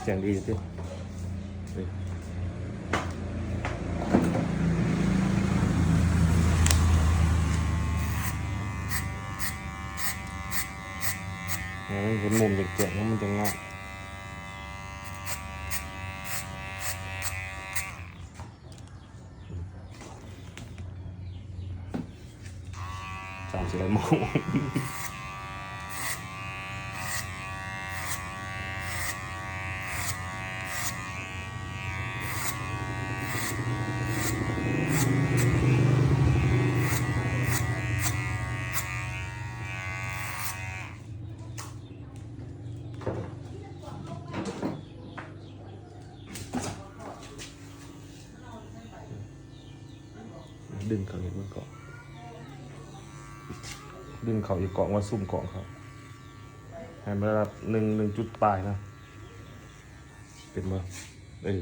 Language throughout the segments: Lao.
ສຽງດີຕິ ເອີ ເຫັນມຸມແຈ້ງໆ ແລ້ວມັນຈັ່ງງາມ. ສາມສິບໂມງ. ດຶງເຂົ້າອີກເບິ່ງກ້ອງ ດຶງເຂົ້າອີກກ້ອງ ວ່າຊູມກ້ອງເຂົ້າ ໃຫ້ມັນລະດັບໜຶ່ງ ໜຶ່ງຈຸດປາຍນະ ເປັນບໍ່? ເອີ.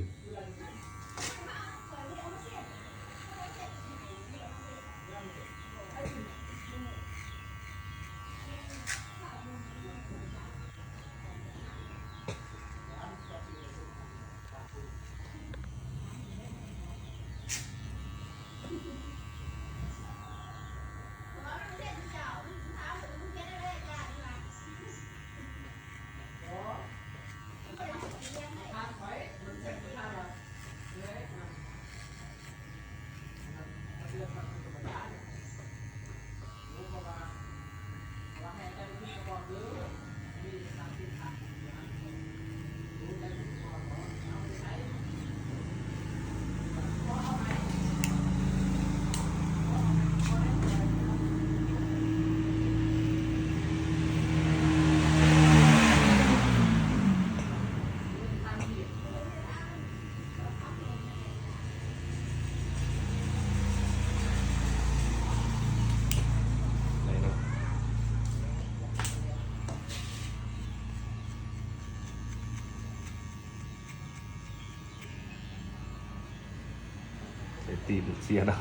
ໄດ້ຕີນເສຍນຳ.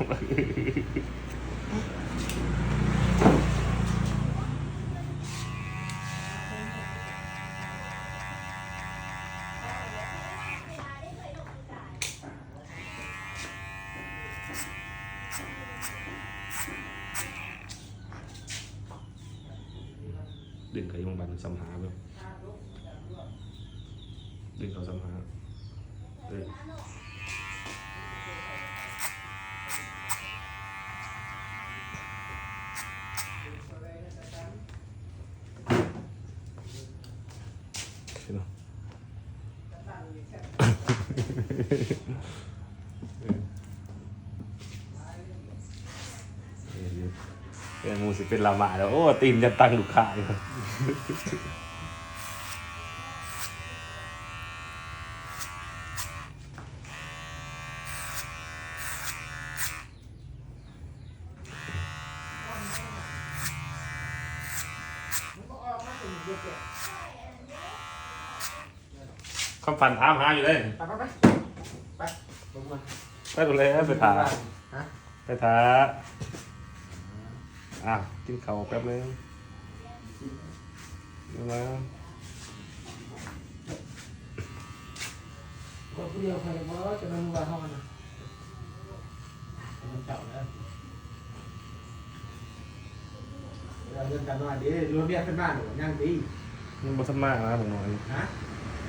ດຶງໄປໂຮງບານຊຳຫາເບິ່ງ ດຶງເຂົ້າຊຳຫາ ເອີ. ເອີ ໝູ່ຊິເປັນລາມາແລ້ວ ໂອ້ ຕີນຍັດຕັງລູກຄ້າຢູ່. ຄຳຝັນຖາມຫາຢູ່ເດ້. ໄປ ໄປ ໄປ ໄປ ເບິ່ງມັນ ໄປໂດນແລ້ວ ໄປຖ້າ ຮະ ໄປຖ້າ. ອ້າວ ກິນເຂົ້າແປັບໜຶ່ງ ມາ ບໍ່ ຜູ້ດຽວຂ້ອຍບໍ່ ຈະມາຢູ່ບ້ານເຮົາຫັ້ນນະ. ມັນເຈົ້າແລ້ວ ເລື່ອງກັນໜ້ອຍເດ້ ຫຼືວ່າເມຍເພິ່ນມາແລ້ວຍັງຕິ? ມັນບໍ່ທັນມານະ ບັກນ້ອຍ ຮະ?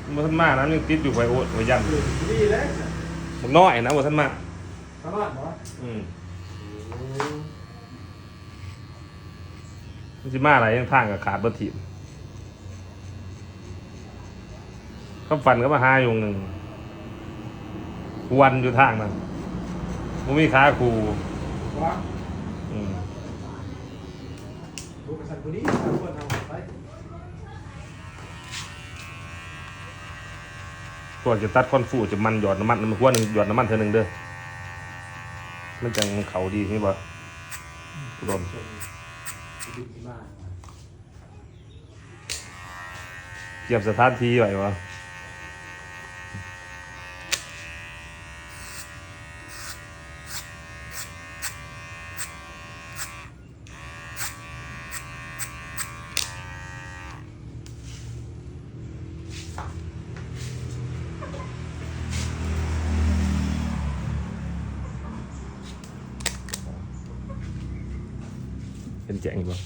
ມັນບໍ່ທັນມານະ ຍັງຕິດຢູ່ ຂ້ອຍໂອດ ຂ້ອຍຢ້ານ ເອີ ດີແລ້ວ ບັກນ້ອຍນະ ບໍ່ທັນມາ. ຕະຫຼອດບໍ່? ອືມ ໂອ້ ມັນຊິມາຫຼາຍ ທາງກໍຂາດເບິດທີບ. ຄຳຝັນກໍມາຫາຢູ່ໜຶ່ງ ຄວນຢູ່ທາງນັ້ນ ບໍ່ມີຂາຄູ່. ບໍ່? ອືມ ໂອ້ ກະສັນຜູ້ນີ້ ສາມຄົນເຮົາໄປ. ພວກຈະຕັດຄອນຟູ ຈະໝັ່ນຫຍອດນ້ຳມັນ ຄວນຫຍັງຫຍອດນ້ຳມັນເທື່ອໜຶ່ງເດີ ມັນຈັ່ງເຂົ້າດີ ມີບໍ່? ອືມ ອຸດົມ ກຽມສະຖານທີ່ໄວ້ບໍ່? ເ ເຫັນແຈ້ງຢູ່ບໍ່?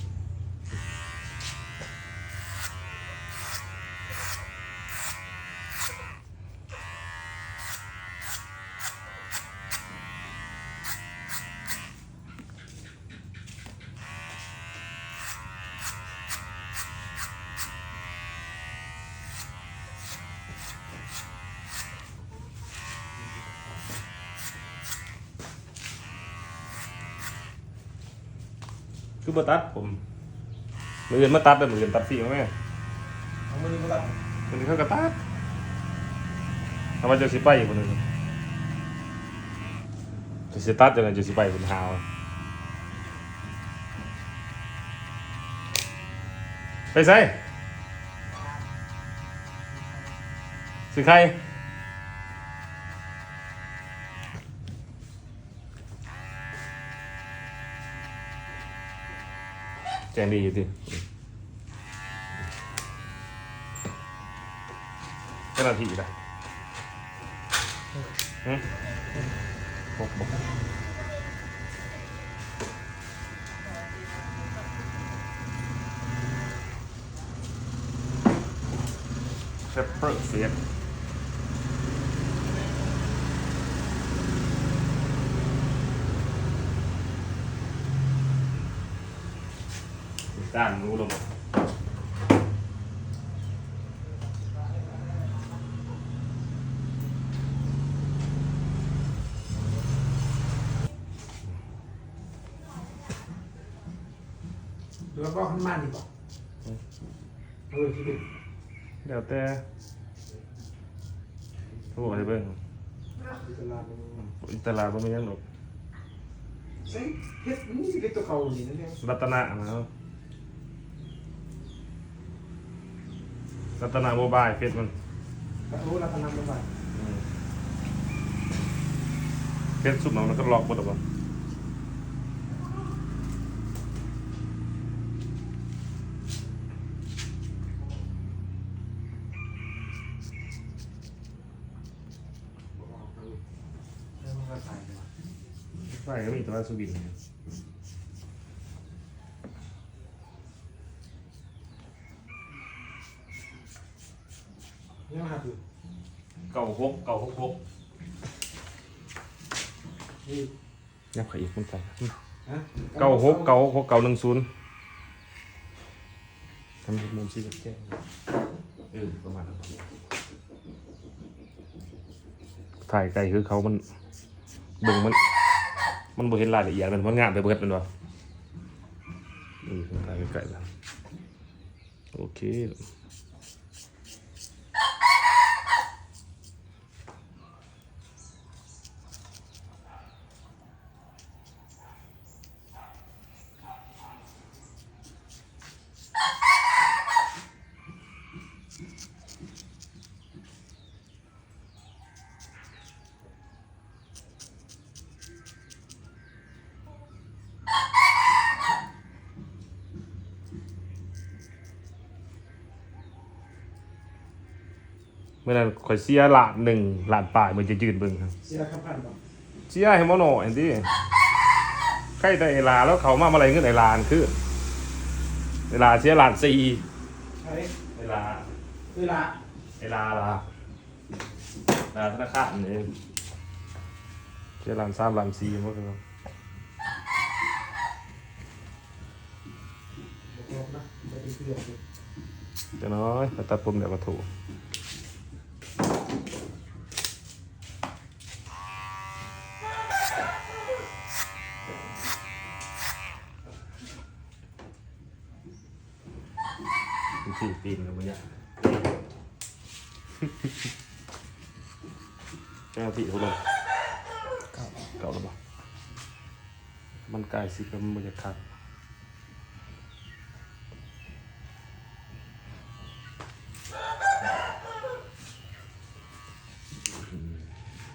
ຄືບໍ່ຕັດຜົມ? ມື້ອື່ນມາຕັດເດີ ມື້ອື່ນຕັດຟຣີມາແມ່. ເອົາ ມື້ນີ້ບໍ່ຕັດ? ມື້ນີ້ເຂົາກໍຕັດ. ຖ້າວ່າເຈົ້າຊິໄປມື້ອື່ນ ເຈົ້າຊິຕັດ ເຈົ້າ ເຈົ້າຊິໄປພຸ້ນຫາວ. ໄປໃສ? ຊື້ໄຂ່? ແຈ້ງດີຢູ່ຕິ? ເຈົ້າໜ້າທີ່ລະ? ຫຶ? ຫົກບໍ່? ເປັບເປີເຟດ ການຮູ້ລະບໍ່? ຫຼືວ່າບອກໃຫ້ມານີ້ບໍ? ເອີ ຊິເປັນ ແລ້ວແຕ່ ໂທໃຫ້ເບິ່ງ ຢູ່ຕະຫຼາດ ຢູ່ຕະຫຼາດບໍ່ມີຫຍັງດອກ. ໃສ່ເຮັດ ມັນຊິເປັນຕົວເກົ່ານີ້ນະ ລັດຕະນະນະ. ລັດຕະນະໂມບາຍ ເຟສມັນ. ໂອ້ ລັດຕະນະໂມບາຍ. ອືມ ເຟສຊຸມນັ້ນມັນກໍລັອກເບິດແລ້ວບໍ່? ໄຟກໍມີແຕ່ວ່າສະວິງ. ຍັງຫາຢູ່ ເກົ້າຫົກ ເກົ້າຫົກຫົກ ນີ້ ຍັບເຂົ້າອີກ ມັນໄກ ຮະ ເກົ້າຫົກ ເກົ້າຫົກ ເກົ້າໜຶ່ງສູນ ທຳໃຫ້ມຸມສີແຈ້ງ ເອີ ປະມານນັ້ນ. ຖ່າຍໄກຄືເຂົາ ມັນ ເບິ່ງມັນ ມັນບໍ່ເຫັນລາຍລະອຽດ ມັນ ມັນງາມໄປເບິດແມ່ນບໍ່? ເອີ ຖ່າຍໃກ້ໆ ໂອເຄ. ມື້ນັ້ນຂ້ອຍເສຍລ້ານໜຶ່ງ ລ້ານປາຍ ມື້ຈະຢືນເບິ່ງ ເສຍຈັກພັນບໍ? ເສຍໃຫ້ໝໍນ້ອຍຫັ້ນຕິ. ໃກ້ແຕ່ໄອ້ຫຼ້າລາວເຂົ້າມາ ມາໄລ່ເງິນໄອ້ຫຼ້າຫັ້ນຄືນ. ໄອ້ຫຼ້າເສຍລ້ານສີ່. ໃຜ? ໄອ້ຫຼ້າ. ເອື້ອຍຫຼ້າ. ໄອ້ຫຼ້າ ຫຼ້າ ຫຼ້າທະນາຄານນີ້ ເສຍລ້ານສາມ ລ້ານສີ່ ໝົດ. ຈັກໜ້ອຍ ໄປຕັດຜົມແລ້ວກໍໂທ. ວິທີປີນກໍບໍ່ຍາກ ເຈົ້າໜ້າທີ່ເຂົາລົງ ເກົ້າ ເກົ້າແລ້ວບໍ່? ມັນກາຍສິບແລ້ວ ມັນບໍ່ຢາກຄັກ.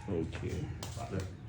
ໂອເຄ ປະເລີຍ.